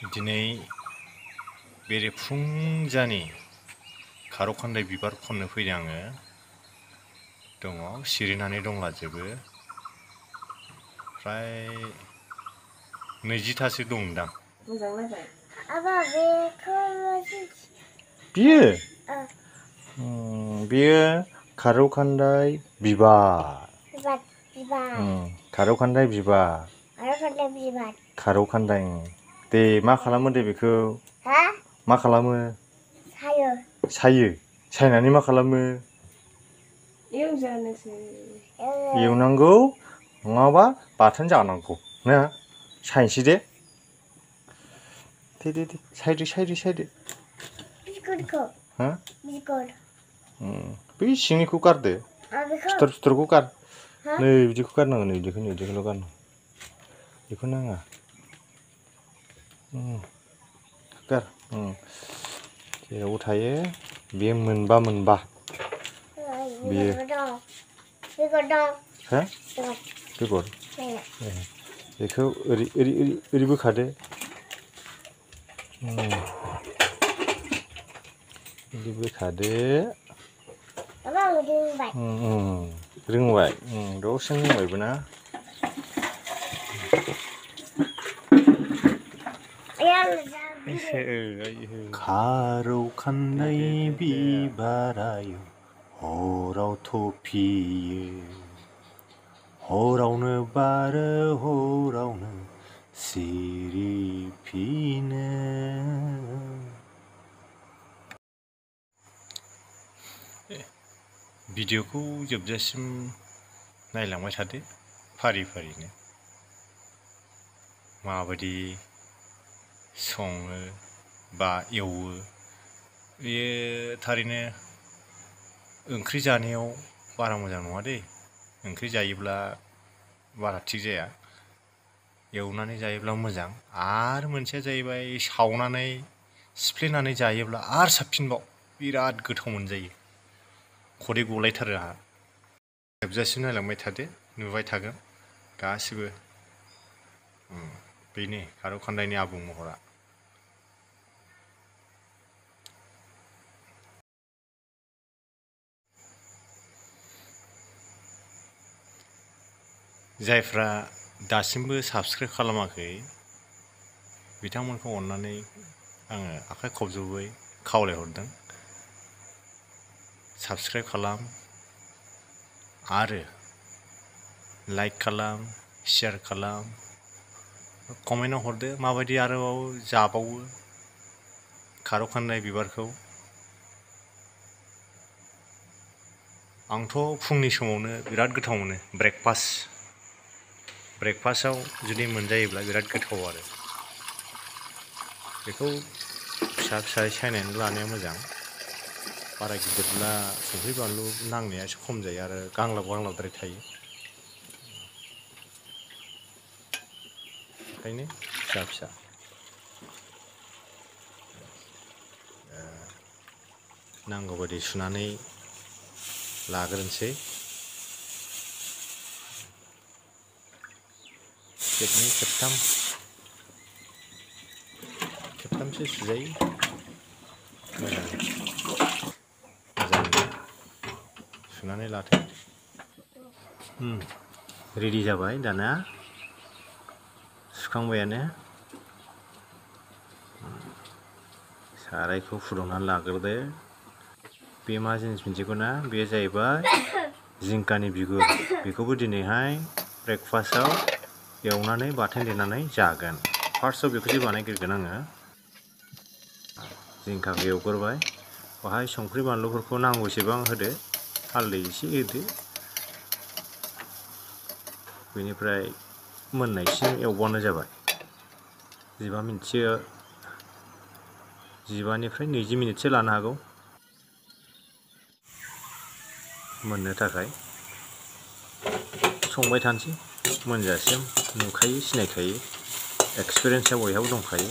दिनै बेरे फुंजानि खारौ खान्दाय बिबार खननो फैदों आङो। दङ सिरिनानै दंलाजोबो। फ्राय 20थासो दंदां। मोजां नायबाय। आबा बेखौ बियो बियो खारौ खान्दाय बिबार। खारौ खान्दाय बिबार। खारौ खान्दाय दे मा खालामो दे बेखौ? मा खालामो? सायो। सायनानै मा खालामो? एवजानोसै। एवनांगौ नङाबा बाथोन जानांगौ ना? सायनोसै दे। दे सायदो। बै सिंनिखौ गारदो। फिथरखौ गार। नै बिदिखौ गारनांगौ, नै बिदिखौल' गारनांगौ। बेखौ नाङा। गार। जेरावबो थायो बेयो मोनबा। बेयो हा? बेगर? बेखौ ओरै बोखादो। बिदि बोखादो। रोंबाय? दसेनो रोंबायबो ना? खारौ खान्दाय बिबाराय हराव थफियो, हरावनो बारो हरावनो सिरिफिनो। भिडिअखौ जोबजासिम नायलांबाय थादो फारिनो। माबायदि सङो बा एवो। बेयो थारैनो ओंख्रि जानायाव बारा मोजां नङा दे। ओंख्रि जायोब्ला बारा थिग जाया। एवनानै जायोब्ला मोजां। आरो मोनसेया जाहैबाय सावनानै सिफ्लेनानै जायोब्ला आरो साबसिनबाव बिराद गोथाव मोनजायो। खदै गलायथारो आंहा। जोबजासिम नायलांबाय थादो, नुबाय थागोन गासिबो। बेनो खारौ खान्दायनि आबुं महरा। जायफ्रा दासिमबो साबस्क्राइब खालामाखै बिथांमोनखौ अननानै आङो आखाइ खबजबै खावलायहरदों। साबस्क्राइब खालाम आरो लाइक खालाम, शेयार खालाम, कमेन्टआव हरदो माबायदि आरोबाव जाबावो खारौ खान्दाय बिबारखौ। आंथ' फुंनि समावनो बिराद गोथाव मोनो। ब्रेकफास्टआव जुदि मोनजायोब्ला बिराद गोथाव आरो। बेखौ फिसा सायनानै लानाया मोजां। बारा गिदिरब्ला संख्रि बानलु नांनाया एसे खम जायो आरो गांलाबद्राय थायो। ओंखायनो फिसा नांगौबादि सुनानै लाग्रोनोसै। खेबनै खेबथामसो सुजायो। मोजाङै सुनानै लादो। रेडि जाबाय दाना। सुखांबायानो। सारायखौ फुदुंनानै लाग्रोदो। बे मा जिनिस मिथिगौ ना? बेयो जाहैबाय जिंखानि बिगुर। बेखौबो दिनैहाय ब्रेकफास्टआव एवनानै बाथोन देनानै जागोन। फार्स्टआव बेखौसो बानायग्रोगोन आङो। जिंखाखौ एवग्रोबाय। बाहाय संख्रि बानलुफोरखौ नांगौसेबां होदो। हालदै एसे होदो। बेनिफ्राय मोननायसिम एवबानो जाबाय। 15निफ्राय 20 मिनिटसो लानो हागौ मोननो थाखाय। संबाय थानोसै मोनजासिम। नुखायो, सिनायखायो। एक्सपिरियेन्सआ बयहाबो दंखायो।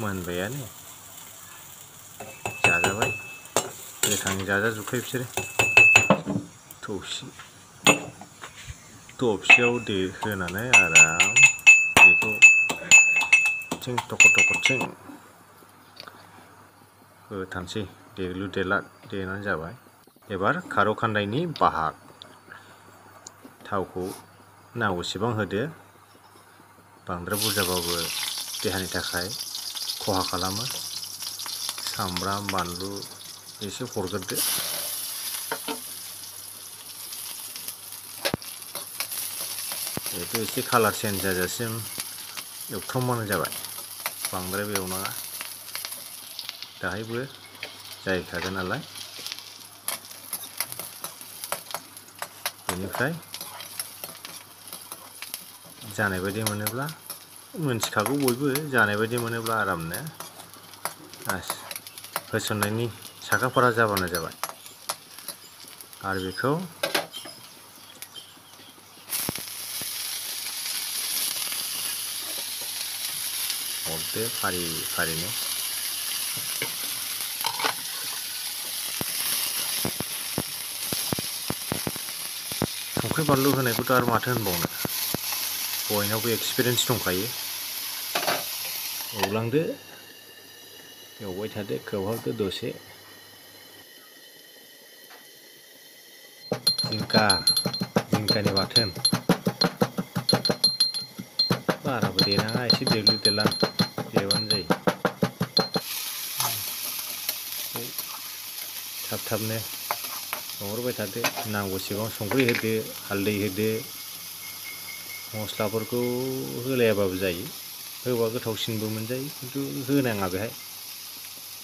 मोनबायानो। जाजाबाय। गोथाङै जाजाजोबखायो बिसोरो। थबसियाव दै होनानै आराम बेखौ थिं थख' थिं होथानसै देलु देला देनानै जाबाय। एबार खारौ खान्दायनि बाहाग थावखौ नांगौसेबां होदो। बांद्राय बुरजाबाबो देहानि थाखाय खहा खालामो। सामब्राम बानलु एसे हरग्रोदो। बेखौ एसे कालार चेन्ज जाजासिम एवथ्रमबानो जाबाय। बांद्रायबो एवनाङा, दाहायबो जाहैखागोन नालाय। बेनिफ्राय जानाय बायदि मोनोब्ला, मोनथिखागौ बयबो, जानाय बायदि मोनोब्ला आरामनो होसननायनि साखाफारा जाबानो जाबाय। आरो बेखौ हरदो फारि फारिनो। संख्रि बानलु होनायखौथ' आरो माथो होनबावनो, बयनावबो एक्सपिरियेन्स दंखायो। एवलांदो, एवबाय थादो, खोबहाबदो दसे। जिंकानि बाथोन, बाराबो देनाङा, एसे देलु देला देबानो जायो। थाब थाबनो संहरबाय थादो। नांगौसेबां संख्रि होदो, हालदै होदो। मस्लाफोरखौ होलायाबाबो जायो, होबा गोथावसिनबो मोनजायो, खिन्थु होनाङा बेहाय।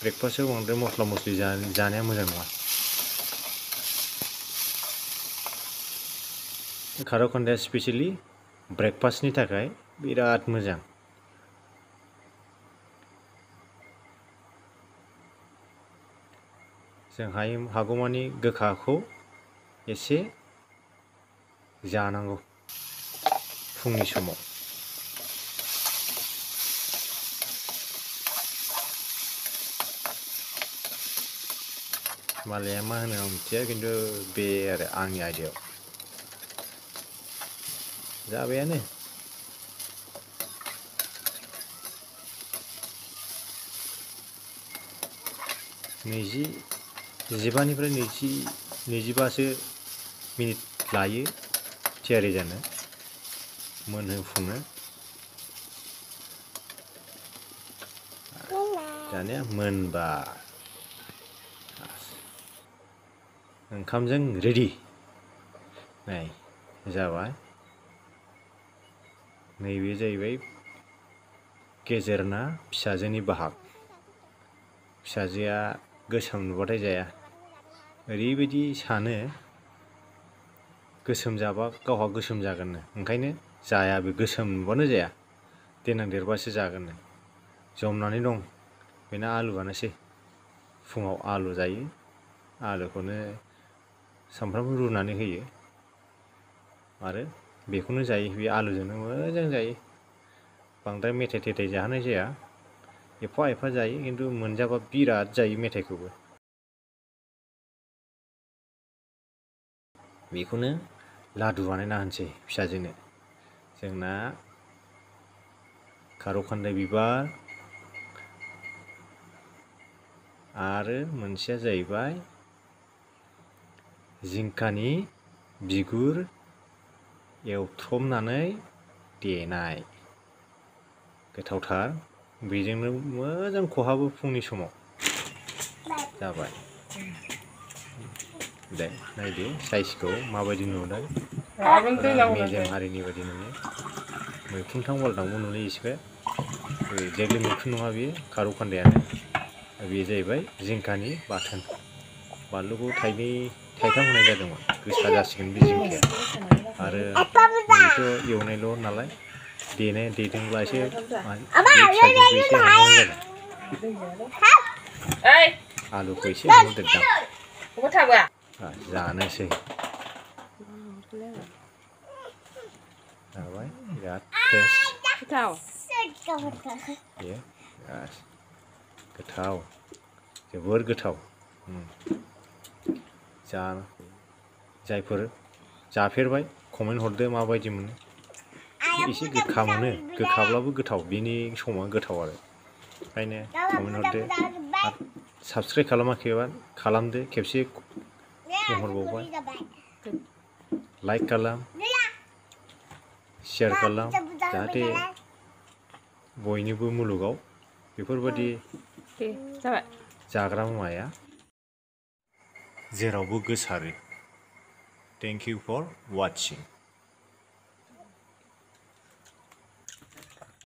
ब्रेकफास्टआव बांद्राय मस्ला मस्लि जानाया मोजां नङा। खारौ खान्दाया स्पेसियेलि ब्रेकफास्टनि थाखाय बिराद मोजां। जों हागौमानि गोखाखौ एसे जानांगौ फुंनि समाव। मालाया मा होनो आं मिथिया, खिन्थु बे आरो आंनि आइडियायाव जाबायानो। जिबानिफ्राय 25 मिनिट लायो थियारि जानो, मोनहोफुंनो। दानिया मोनबा ओंखामजों रेडि। नै जाबाय। नैबे जाहैबाय गेजेरना फिसाजोनि बाहाग। फिसाजोआ गोसोम नुबाथाय जाया, ओरैबायदि सानो गोसोम जाबा गावहा गोसोम जागोननो, ओंखायनो जाया, बे गोसोम नुबानो जाया, देनां देरबासो जागोननो जमनानै दं। बेना आलुआनोसै, फुङाव आलु जायो, आलुखौनो सामफ्रामबो रुनानै होयो आरो बेखौनो जायो। बे आलुजोंनो मोजां जायो। बांद्राय मेथाइ थेथाइ जाहोनाय जाया, एफा एफा जायो, खिन्थु मोनजाबा बिराद जायो मेथाइखौबो। बेखौनो लादु बानायना होनोसै फिसाजोनो। जोंना खारौ खान्दाय बिबार आरो मोनसेया जाहैबाय जिंकानि बिगुर एवथ्रमनानै देनाय, गोथावथार। बेजोंनो मोजां खहाबो फुंनि समाव। जाबाय। दे नायदो साइजखौ माबायदि नुदों। मेजेम हारिनि बायदि नुयो। मैखुनथां बालथांबो नुयो एसे। एक्जेक्टलि मैखुन नङा, बेयो खारौ खान्दायानो। बेयो जाहैबाय जिंकानि बाथोन। बानलुखौ थाइनै थाइथाम होनाय जादोंमोन, गोसा जासिगोन बे जिंकाया। आरो बेथ' एवनायल' नालाय, देदोंब्ला एसे फिसाजोखौ एसे हांहां जादों। आलुखौ एसे हरदेरदां। जानोसै जाबाय, बिराद टेस्ट। गोथाव, जोबोर गोथाव। जायफोर जाफेरबाय कमेन्ट हरदो माबायदि मोनो। एसे गोखा मोनो गोखाब्लाबो गोथाव बिनि समा गोथाव आरो ओंखायनो कमेन्ट हरदो आरो साबस्क्राइब खालामाखैबा खालामदो खेबसे बुंहरबावबाय लाइक खालाम शेयार खालाम जाहाथे बयनिबो मुलुगाव बेफोरबायदि दे जाबाय जाग्रा मुवाया जेरावबो गोसारो थेंक इउ फर वाचिं